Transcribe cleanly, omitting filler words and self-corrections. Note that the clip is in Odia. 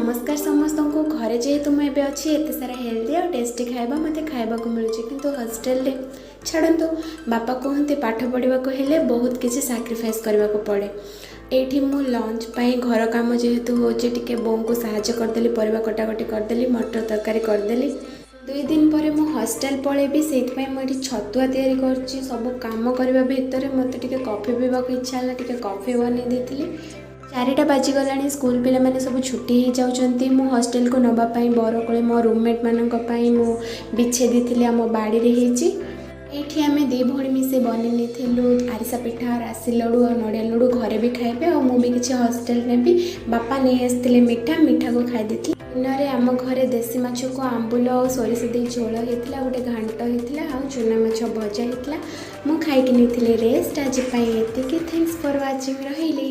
ନମସ୍କାର ସମସ୍ତଙ୍କୁ। ଘରେ ଯେହେତୁ ମୁଁ ଏବେ ଅଛି, ଏତେ ସାରା ହେଲ୍ଦି ଆଉ ଟେଷ୍ଟି ଖାଇବା ମୋତେ ଖାଇବାକୁ ମିଳୁଛି। କିନ୍ତୁ ହଷ୍ଟେଲରେ ଛାଡ଼ନ୍ତୁ। ବାପା କୁହନ୍ତି, ପାଠ ପଢ଼ିବାକୁ ହେଲେ ବହୁତ କିଛି ସାକ୍ରିଫାଇସ୍ କରିବାକୁ ପଡ଼େ। ଏଇଠି ମୁଁ ଲଞ୍ଚ ପାଇଁ ଘର କାମ ଯେହେତୁ ହେଉଛି, ଟିକେ ବୋଉଙ୍କୁ ସାହାଯ୍ୟ କରିଦେଲି, ପରିବା କଟାକଟି କରିଦେଲି, ମଟର ତରକାରୀ କରିଦେଲି। 2 ଦିନ ପରେ ମୁଁ ହଷ୍ଟେଲ ପଳେଇବି, ସେଇଥିପାଇଁ ମୁଁ ଏଠି ଛତୁଆ ତିଆରି କରୁଛି। ସବୁ କାମ କରିବା ଭିତରେ ମୋତେ ଟିକେ କଫି ପିଇବାକୁ ଇଚ୍ଛା ହେଲା, ଟିକେ କଫି ବନେଇ ଦେଇଥିଲି। 4ଟା ବାଜିଗଲାଣି, ସ୍କୁଲ ପିଲାମାନେ ସବୁ ଛୁଟି ହେଇଯାଉଛନ୍ତି। ମୁଁ ହଷ୍ଟେଲକୁ ନେବା ପାଇଁ ବରକୋଳି ମୋ ରୁମମେଟ୍ମାନଙ୍କ ପାଇଁ ମୁଁ ବିଛେଇ ଦେଇଥିଲି, ଆମ ବାଡ଼ିରେ ହେଇଛି। ଏଇଠି ଆମେ ଦୁଇ ଭଉଣୀ ମିଶି ବନେଇ ନେଇଥିଲୁ ଆରିସା ପିଠା, ରାଶି ଲଡ଼ୁ ଆଉ ନଡ଼ିଆ ଲଡ଼ୁ। ଘରେ ବି ଖାଇବେ ଆଉ ମୁଁ ବି କିଛି ହଷ୍ଟେଲ ନେବି। ବାପା ନେଇ ଆସିଥିଲେ ମିଠା, ମିଠାକୁ ଖାଇ ଦେଇଥିଲି। ଦିନରେ ଆମ ଘରେ ଦେଶୀ ମାଛକୁ ଆମ୍ବୁଲ ଆଉ ସୋରିଷ ଦେଇ ଝୋଳ ହେଇଥିଲା, ଗୋଟେ ଘାଣ୍ଟ ହେଇଥିଲା ଆଉ ଚୁନା ମାଛ ଭଜା ହେଇଥିଲା। ମୁଁ ଖାଇକି ନେଇଥିଲି ରେଷ୍ଟ। ଆଜି ପାଇଁ ଏତିକି। Thanks for watching. ରହିଲି।